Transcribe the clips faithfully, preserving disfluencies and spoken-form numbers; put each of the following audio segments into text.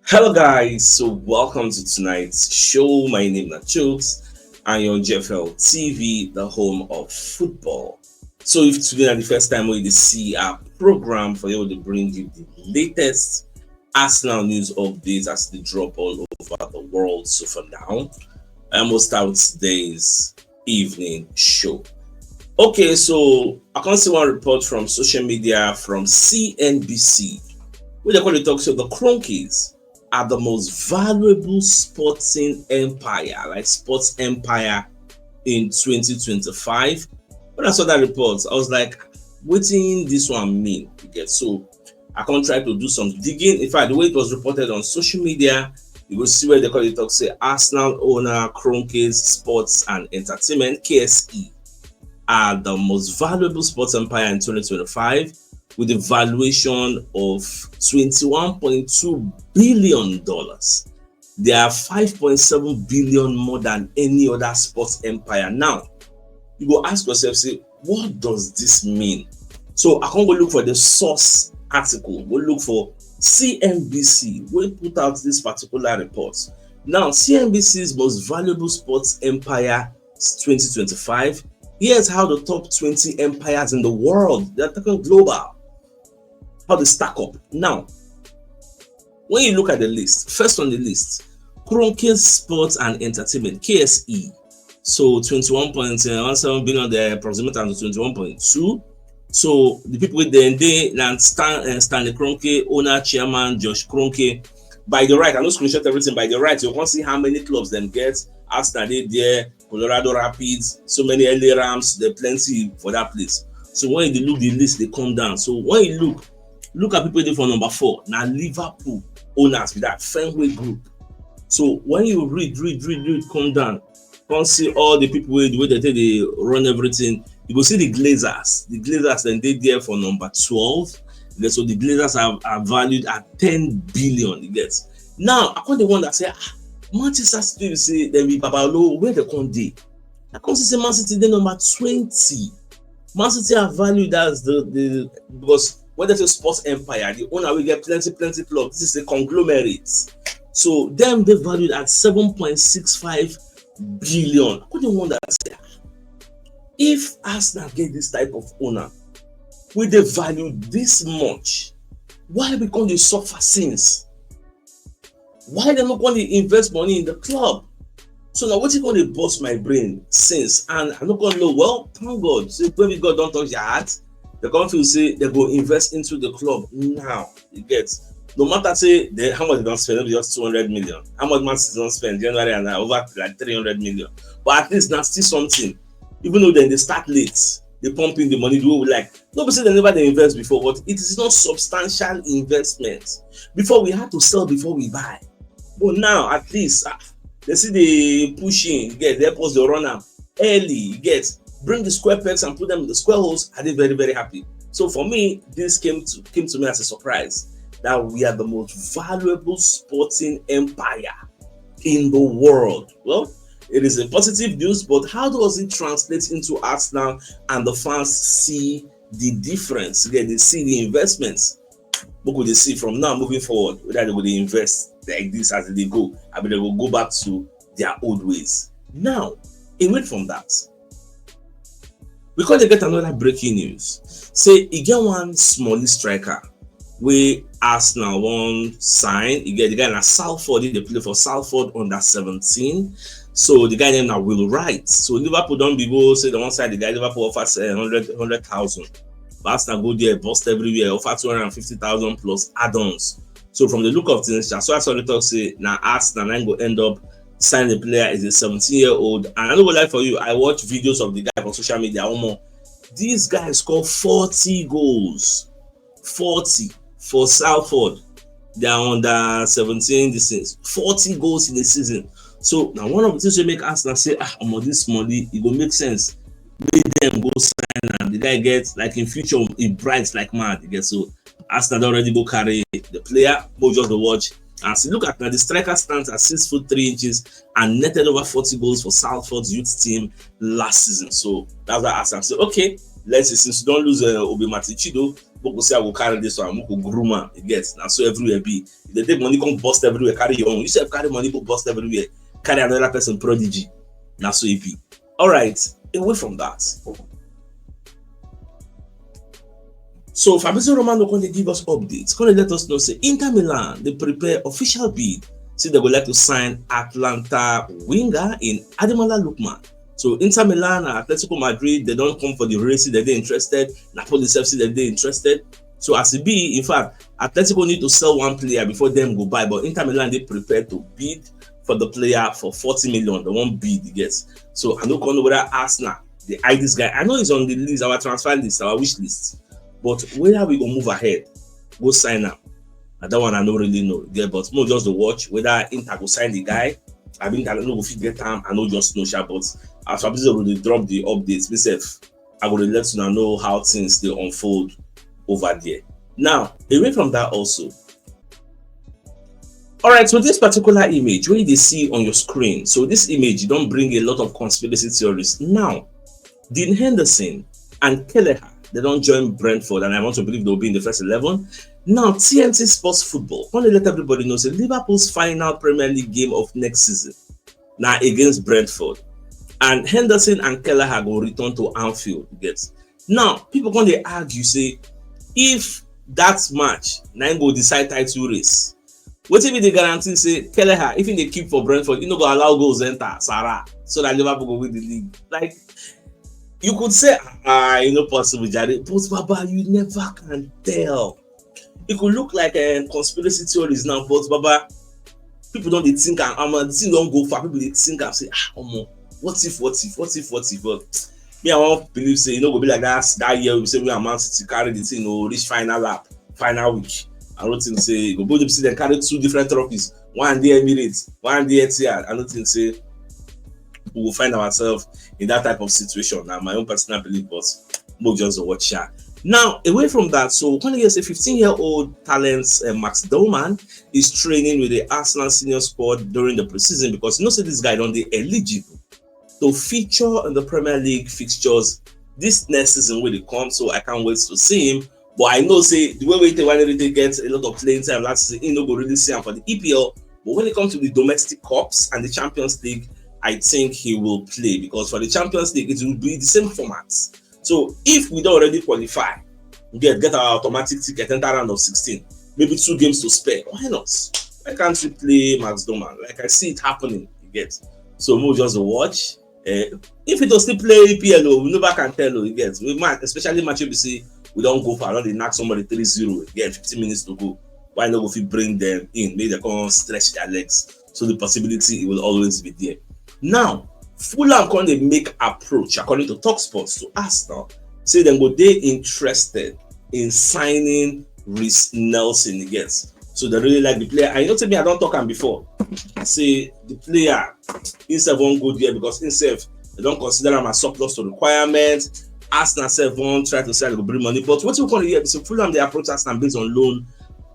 Hello guys, so welcome to tonight's show. My name is Chooks and you're on G F L T V, the home of football. So if today is the first time we see our program, for you to bring you the latest Arsenal news updates as they drop all over the world. So for now, I will start today's evening show. Okay, so I can see one report from social media from C N B C, where they call the talk show the Kroenkes are the most valuable sporting empire, like sports empire in twenty twenty-five. When I saw that report, I was like, "Wetin this one mean?" You get, so I can try to do some digging. In fact, the way it was reported on social media, you will see where they call it talk say Arsenal owner Kroenkes Sports and Entertainment, K S E, are the most valuable sports empire in twenty twenty-five with a valuation of twenty-one point two billion dollars. They are five point seven billion more than any other sports empire. Now, you go ask yourself, say, "What does this mean?" So I can go look for the source article, go look for C N B C, wey put out this particular report. Now, C N B C's most valuable sports empire twenty twenty-five. Here's how the top twenty empires in the world, they're talking global, how they stack up. Now, when you look at the list, first on the list, Kroenkes Sports and Entertainment, K S E. So twenty-one point one seven billion, they approximate to twenty-one point two. So the people with them, they now Stan, uh, Stanley Kroenke, owner, chairman, Josh Kroenke. By the right, I no screenshot everything. By the right, you can see how many clubs them get. Arsenal dey there, Colorado Rapids, so many L A Rams, there plenty for that place. So when you look the list, they come down. So when you look, look at people dey for number four. Now Liverpool owners with that Fenway Group. So when you read, read, read, read, come down, come see all the people wey, the way they take dey run everything. You go see the Glazers. The Glazers then dey there for number twelve. Okay, so the Glazers are, are valued at ten billion. You get, now I come dey wonder say, ah, Manchester City, say dem be babalowo, where they come dey? I come see say Man City dey number twenty. Man City are valued as the, the, because when they say sports empire, the owner will get plenty, plenty clubs. This is a conglomerate. So them, they valued at seven point six five billion. I come dey wonder say, ah, if Arsenal get this type of owner, will they value this much? Why we come dey suffer since? Why they not going to invest money in the club? So now what you going to burst my brain since? And I'm not going to know, well, thank God. So when we God don't touch your heart, they come feel say they go invest into the club now. You get, no matter say they, how much they don't spend, maybe just two hundred million. How much Man City don't spend January and now over like three hundred million. But at least now still something. Even though then they start late, they pump in the money the way we like. No, but say they never they invest before, but it is not substantial investment. Before we had to sell before we buy. But now at least, ah, they see the pushing, get the pause the runner early, get, bring the square pegs and put them in the square holes. I did very, very happy. So for me, this came to came to me as a surprise that we are the most valuable sporting empire in the world. Well, it is a positive news, but how does it translate into Arsenal and the fans see the difference? Again, they see the investments. But could they see from now moving forward whether they will invest like this as they go? I mean, they will go back to their old ways. Now, away from that, we come dey get another breaking news. Say e get one smallie striker wey Arsenal wan sign. E get the guy na Salford, he dey play for Salford under seventeen. So the guy name na Will Wright. So Liverpool don be go say they wan sign the guy. Liverpool offer say hundred, hundred thousand. But Arsenal go there, bust everywhere, offer two hundred and fifty thousand plus add-ons. So from the look of things, Sha, so I saw the talk say na Arsenal na go end up sign the player, is a seventeen-year-old. And I no go lie for you, I watch videos of the guy on social media. Omo, this guy scored forty goals. Forty for Salford. They are under seventeen, this is forty goals in the season. So now one of the things we make Arsenal say, ah, omo, this money, it go make sense. Make them go sign am. The guy gets, like, in future, it bright like mad. You get, so Arsenal don already go carry the player. Go just go watch and see. Look at now, the striker stands at six foot three inches and netted over forty goals for Salford's youth team last season. So that's why Arsenal say, okay, Let's say since you don lose uh, Obi Matichido, but go say I go carry this one, go groom am. You get na so everywhere be. If they take money come bust everywhere, carry your own. You sef carry money go bust everywhere, carry another person prodigy. Na so e be. All right, away from that. So Fabrizio Romano come dey give us updates. Come dey let us know say Inter Milan dey prepare official bid. Say they go like to sign Atalanta winger in Ademola Lookman. So Inter Milan and Atletico Madrid, they don come for the race. They dey interested. Napoli sef say they dey interested. So as e be, in fact, Atletico need to sell one player before them go buy. But Inter Milan dey prepared to bid for the player for forty million. They wan bid, you get. So I no come know whether Arsenal dey eye this guy. I know he's on the list, our transfer list, our wish list. But whether we go move ahead, go sign am. Na that one I no really know. Yeah, but mo just dey watch whether Inter go sign the guy. I mean, I no go fit get am. I no just know sha. But as Fabrizio dey drop the updates, myself, I go dey let una know how things dey unfold over there. Now, away from that also. All right, so this particular image wey you dey see on your screen, so this image don bring a lot of conspiracy theories. Now, Dean Henderson and Kelleher, they don join Brentford, and I want to believe they'll be in the first eleven. Now, T N T Sports Football come dey let everybody know say Liverpool's final Premier League game of next season na against Brentford, and Henderson and Kelleher go return to Anfield. You get? Now, people come dey argue say if that match na im go decide title race, wetin be the guarantee say Kelleher, if he dey keep for Brentford, he no go allow goals enter Sarah so that Liverpool go win the league? Like, you could say, ah, e no possible, jare, but baba, you never can tell. It could look like a conspiracy theories now, but baba, people don dey think am, and the thing don go far. People dey think am say, ah, omo, what if, what if, what if, what if? But me, I wan believe say e no go be like that that year we say we and Man City carry the thing o reach final lap, final week. I no think say e go be say dem carry two different trophies, one dey Emirates, one dey Etihad. I no think say we go find ourselves in that type of situation. Na my own personal belief, but mo just dey watch ya. Now, away from that, so we come hear say fifteen-year-old talent uh, Max Doman is training with the Arsenal senior squad during the preseason because you know say this guy don dey eligible to feature in the Premier League fixtures this next season wey dey come. So I can't wait to see him. But I know say the way wey Tewani really get a lot of playing time last season, he no go really see am for the E P L. But when it comes to the domestic cups and the Champions League, I think he will play because for the Champions League, it will be the same format. So if we don already qualify, we get get our automatic ticket, enter round of sixteen, maybe two games to spare. Why not? Why can't we play Max Doman? Like, I see it happening, you get. So we'll just watch. Uh, if it was still play E P L, oh, we never can tell, oh, you get. We might, especially match A B C, we don't go for, I don't dey knock somebody three zero, you get fifteen minutes to go. Why not go fit bring them in, make dem come stretch their legs? So the possibility, it will always be there. Now, Fulham come dey make approach, according to Talksport, to Arsenal, say dem go dey interested in signing Reiss Nelson, you get. So they really like the player. And you know, tell me, I don talk am before. Say the player himself won't go there because himself, they don't consider him as surplus to requirements. Arsenal sef wan try to sell go bring money. But wetin we come hear be say Fulham dey approach Arsenal based on loan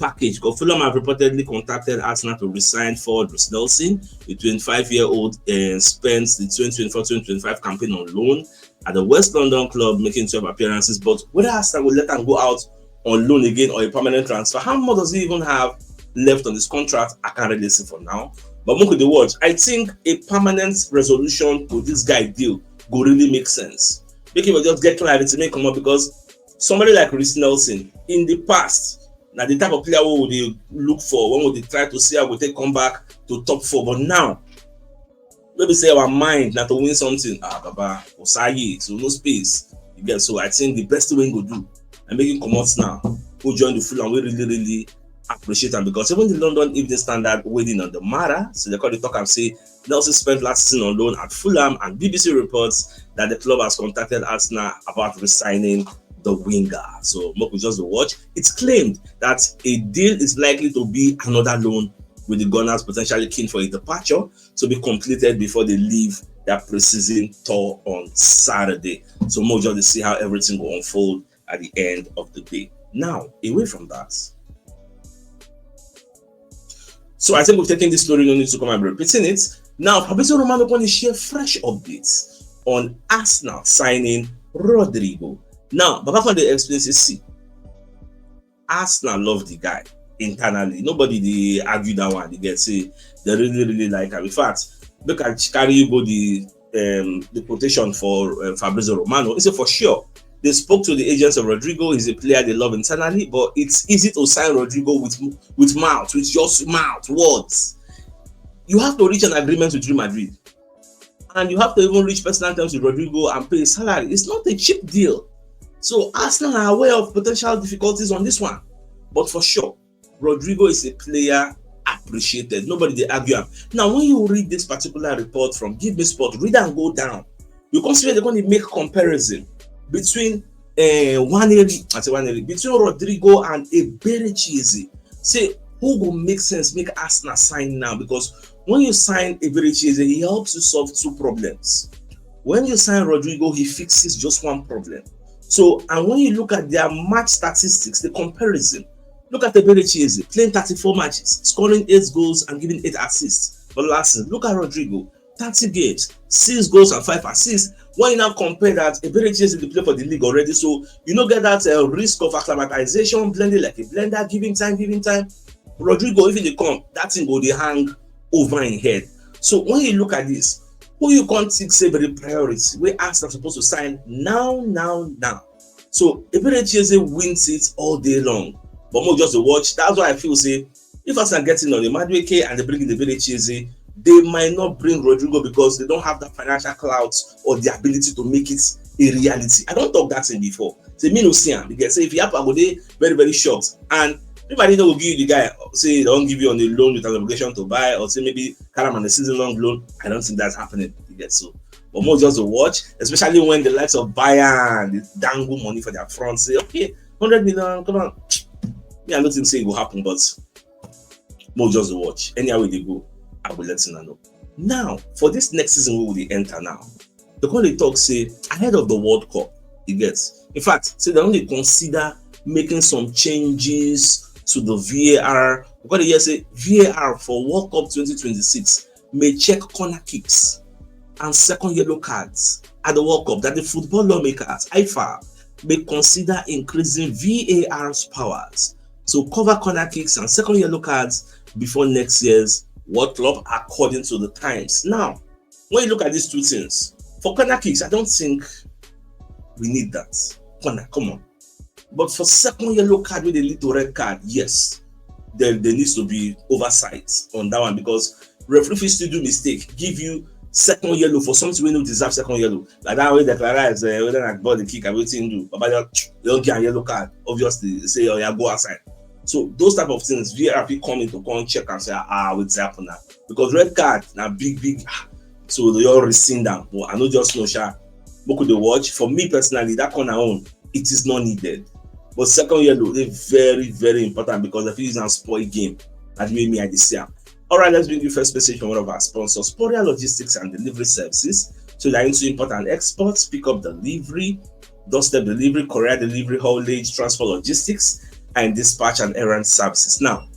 package. Because Fulham have reportedly contacted Arsenal to resign forward Reiss Nelson, the twenty-five-year-old uh, spent the twenty twenty-four twenty twenty-five campaign on loan at the West London club, making twelve appearances. But whether Arsenal will let am go out on loan again or a permanent transfer, how much does he even have left on his contract? I can't really see for now. But make we dey watch. I think a permanent resolution to this guy deal go really make sense. Make him just get clarity, make come up because somebody like Reiss Nelson in the past, na the type of player we dey look for when we dey try to see how we take come back to top four. But now, maybe say our mind na to win something. Ah, baba, Osayi, so no space. You get, so I think the best thing we go do and make him come out now. Go join the Fulham wey really, really appreciate am because even the London Evening Standard weighed in on the matter. So they call the talk and say Nelson spent last season on loan at Fulham, and B B C reports that the club has contacted Arsenal about resigning the winger. So make we just watch. It's claimed that a deal is likely to be another loan, with the Gunners potentially keen for a departure to be completed before they leave their preseason tour on Saturday. So make we just see how everything go unfold at the end of the day. Now, away from that, so I think we've taken this story, no need to come and be repeating it. Now, Fabrizio Romano going to share fresh updates on Arsenal signing Rodrigo Now, Baba come dey explain say, see, Arsenal love the guy internally. Nobody dey argue that one. They get say they really, really like him. In fact, make I carry you go the um, the quotation for uh, Fabrizio Romano. He said, for sure, they spoke to the agents of Rodrygo. He's a player they love internally, but it's easy to sign Rodrygo with with mouth, with just mouth words. You have to reach an agreement with Real Madrid, and you have to even reach personal terms with Rodrygo and pay his salary. It's not a cheap deal. So Arsenal are aware of potential difficulties on this one, but for sure, Rodrygo is a player appreciated. Nobody dey argue am. Now, when you read this particular report from Give Me Sport, read and go down. You come see where they're going to make comparison between uh, Nwaneri, I say Nwaneri, between Rodrygo and Eberechi Eze. Say, who go make sense, make Arsenal sign now? Because when you sign Eberechi Eze, he helps you solve two problems. When you sign Rodrygo, he fixes just one problem. So, and when you look at their match statistics, the comparison, look at Eberechi Eze, playing thirty-four matches, scoring eight goals and giving eight assists for last season. Look at Rodrygo, thirty games, six goals and five assists. When you now compare that, Eberechi Eze dey play for the league already, so you no get that uh, risk of acclimatization, blending like a blender, giving time, giving time. Rodrygo, if he dey come, that thing go dey hang over him head. So when you look at this, who you come think say be the priority wey Arsenal suppose to sign now, now, now? So Eberechi Eze wins it all day long. But mo just dey watch. That's why I feel say if Arsenal get in on Madueke and they bring in Eberechi Eze, they might not bring Rodrygo because they don't have that financial clout or the ability to make it a reality. I don talk that thing before. Say me no see am. Because say if e happen, I go dey very, very shocked. And everybody no go give you the guy, say they don give you on a loan with an obligation to buy, or say maybe carry am on a season long loan. I don't think that's happening. You get so. But more just to watch, especially when the likes of Bayern dey dangle money for their front. Say, okay, hundred million, come on. Yeah, I don't think say it will happen, but more just to watch. Anyhow wey e dey go, I will let you know. Now, for this next season wey we dey enter now, they come dey talk say ahead of the World Cup, you get. In fact, say they don dey consider making some changes to the V A R. We come dey hear say V A R for World Cup twenty twenty-six may check corner kicks and second yellow cards at the World Cup, that the football lawmakers, FIFA, may consider increasing V A R's powers to cover corner kicks and second yellow cards before next year's World Cup, according to the Times. Now, when you look at these two things, for corner kicks, I don't think we need that. Corner, come on. But for second yellow card wey dey lead to red card, yes, there, there needs to be oversight on that one, because referee fit still do mistake, give you second yellow for something wey no deserve second yellow. Like that wey Declan Rice, uh, whether na ball dey kick or wetin he do, Baba just, they don give am yellow card. Obviously, say, "Oh yeah, go outside." So those type of things, V A R fit come in to come check and say, "Ah, wetin happen now?" Because red card na big, big. Ah. So they all rescind am. But I no just know, sha. Make we dey watch. For me personally, that corner own, it is not needed. But second yellow dey very, very important because dem fit use am spoil game. That's the way me I dey see am. All right, let's bring you first message from one of our sponsors, Poria Logistics and Delivery Services. So they're into import and export, pick up delivery, doorstep delivery, courier delivery, haulage, transport logistics, and dispatch and errand services. Now,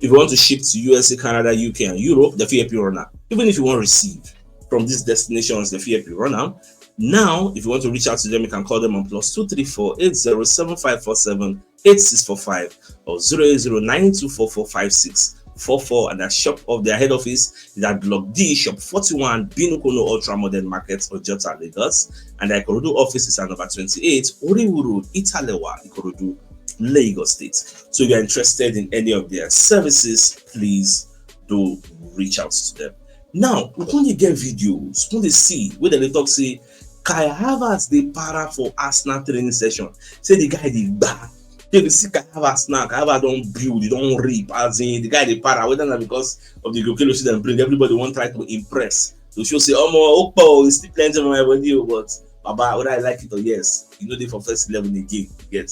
if you want to ship to U S A, Canada, U K, and Europe, dem fit help you run am. Even if you want receive from these destinations, dem fit help you run am. Now, if you want to reach out to them, you can call them on plus two three four eight zero seven five four seven eight six four five or zero eight zero nine two four four five six four four. And that shop of their head office is at Block D, Shop forty-one, Binukono Ultra Modern Market, Ojota, Lagos. And their Ikorodu office is at number twenty-eight, Oriwu Road, Italewa, Ikorodu, Lagos State. So if you're interested in any of their services, please do reach out to them. Now, we come dey get videos, we come dey see wey dem dey talk say Kai Havertz dey para for Arsenal training session. Say the guy dey gba. Say if you see Kai Havertz now, Kai Havertz don build, he don rip. As in, the guy dey para. Whether na because of the Gokelo dem bring, everybody wan try to impress. To show say, "Omo, Okpo, e still plenty for my body o," but Baba, whether I like it or yes, you no dey for first eleven again, you get.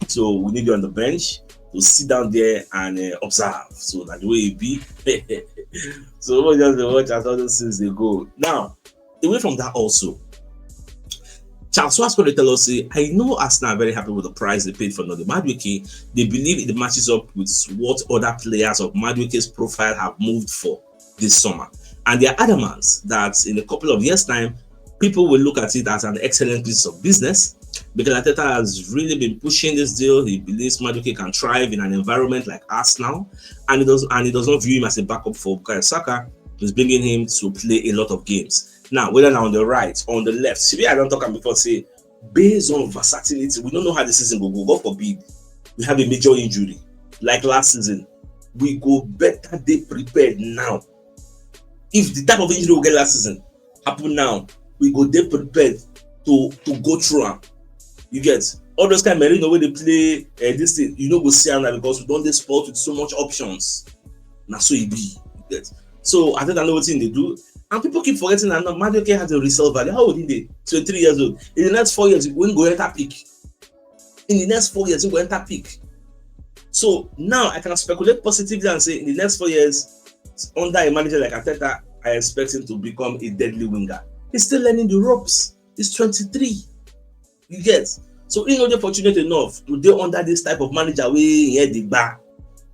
So we need you on the bench to sit down there and uh, observe. So na the way e be. So we just dey watch as all those things dey go. Now, away from that also, Charles Schwarz tell us say, "I know Arsenal are very happy with the price they paid for Noni Madueke. They believe it matches up with what other players of Madueke's profile have moved for this summer. And they are adamant that in a couple of years' time, People will look at it as an excellent piece of business. Mikel Arteta has really been pushing this deal. He believes Madueke can thrive in an environment like Arsenal, and he does and he does not view him as a backup for Bukayo Saka. He's bringing him to play a lot of games. Now, whether now on the right or on the left, see, I don't talk before say based on versatility, we don't know how the season will go. God forbid we have a major injury like last season. We go better dey prepared now. If the type of injury we get last season happen now, we go dey prepared to to go through am. You get all those kind of Merino wey dey play uh, this thing, you no go see am now because we don dey spoiled with so much options. Na so e be. You get so I think I know wetin dey do, and people keep forgetting that now Madueke has a resale value. How old he dey? Twenty-three years old. In the next four years, when go enter peak. In the next four years, he go enter peak. So now I can speculate positively and say in the next four years, under a manager like Arteta, I expect him to become a deadly winger. He's still learning the ropes. He's twenty-three. You get so he no dey fortunate enough to dey under this type of manager wey he head dey gba.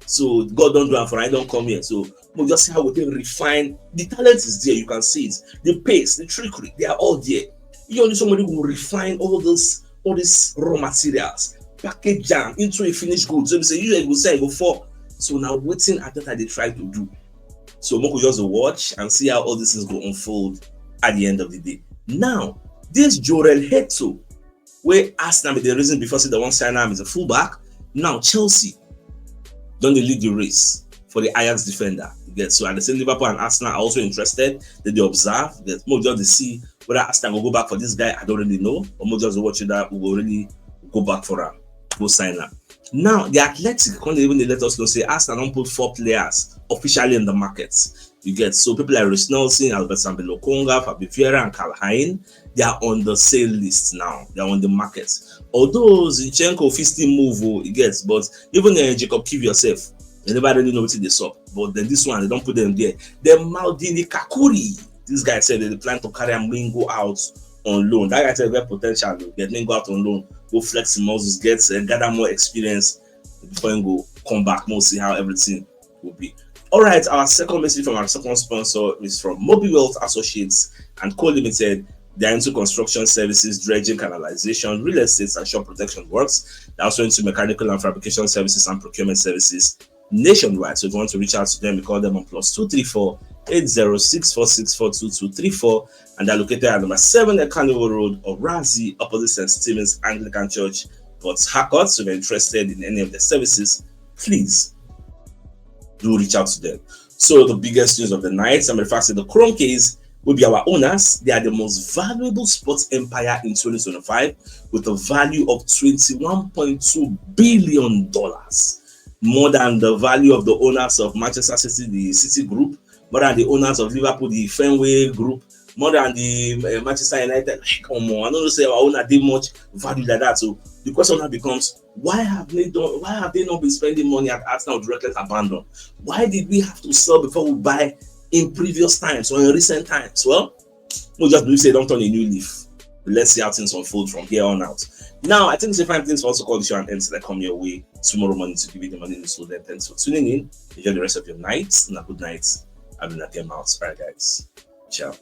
So God don do am for am, he don come here. So we just see how we dey refine. The talent is there, you can see it. The pace, the trickery, they are all there. You only somebody will refine all those all these raw materials, package them into a finished good. So we say you go sell, go fall. So now wetin Arteta dey try to do. So we could just watch and see how all these things go unfold at the end of the day. Now, this Jorel Heto, where Arsenal be the reason before say they want sign him as a fullback. Now Chelsea don dey lead the race for the Ajax defender. You get so and the same Liverpool and Arsenal are also interested. They dey observe. That more just dey see whether Arsenal go go back for this guy. I don't really know. Or more just watch that we go really go back for him, go sign him. Now the Athletic come even dey let us know say Arsenal don put four players officially in the market. You get so people like Reiss Nelson, Albert Sambi Lokonga, Fabio Vieira, and Karl Hein. They are on the sale list now. They are on the market. Although Zinchenko fit still move, oh, you get, but even uh, Jacob Kivior sef, they never really know wetin dey sup. But then this one, they don put them there. Then Maldini Kakuri, this guy said they plan to carry him go out on loan. That guy said very potential. Get him go out on loan, go flex him muscles, get uh, gather more experience before he go come back. We'll see how everything will be. All right, our second message from our second sponsor is from Mobi Wealth Associates and Co Limited. They are into construction services, dredging, canalization, real estate, and shore protection works. They're also into mechanical and fabrication services and procurement services nationwide. So if you want to reach out to them, you call them on plus two three four eight zero six four six four two two three four, and they're located at number seven at Carnival Road, Orazi, opposite Saint Stephen's Anglican Church, Port Harcourt. So if you're interested in any of their services, please do reach out to them. So the biggest news of the night, I'm referring to the Chrome case, will be our owners. They are the most valuable sports empire in twenty twenty-five with a value of twenty-one point two billion dollars, more than the value of the owners of Manchester City, the City Group, more than the owners of Liverpool, the Fenway Group, more than the uh, Manchester United. Like, come on, I don't know say our owner dey much value like that. So the question now becomes, why have they done? Why have they not been spending money at Arsenal with reckless abandon? Why did we have to sell before we buy in previous times or in recent times? Well, we just believe say don't turn a new leaf. Let's see how things unfold from here on out. Now, I think it's a fine place for us to call the show and end that come your way tomorrow morning to give you the money in the slow. Then thanks for tuning in. Enjoy the rest of your night and a good night. I'm not them out. All right, guys. Ciao.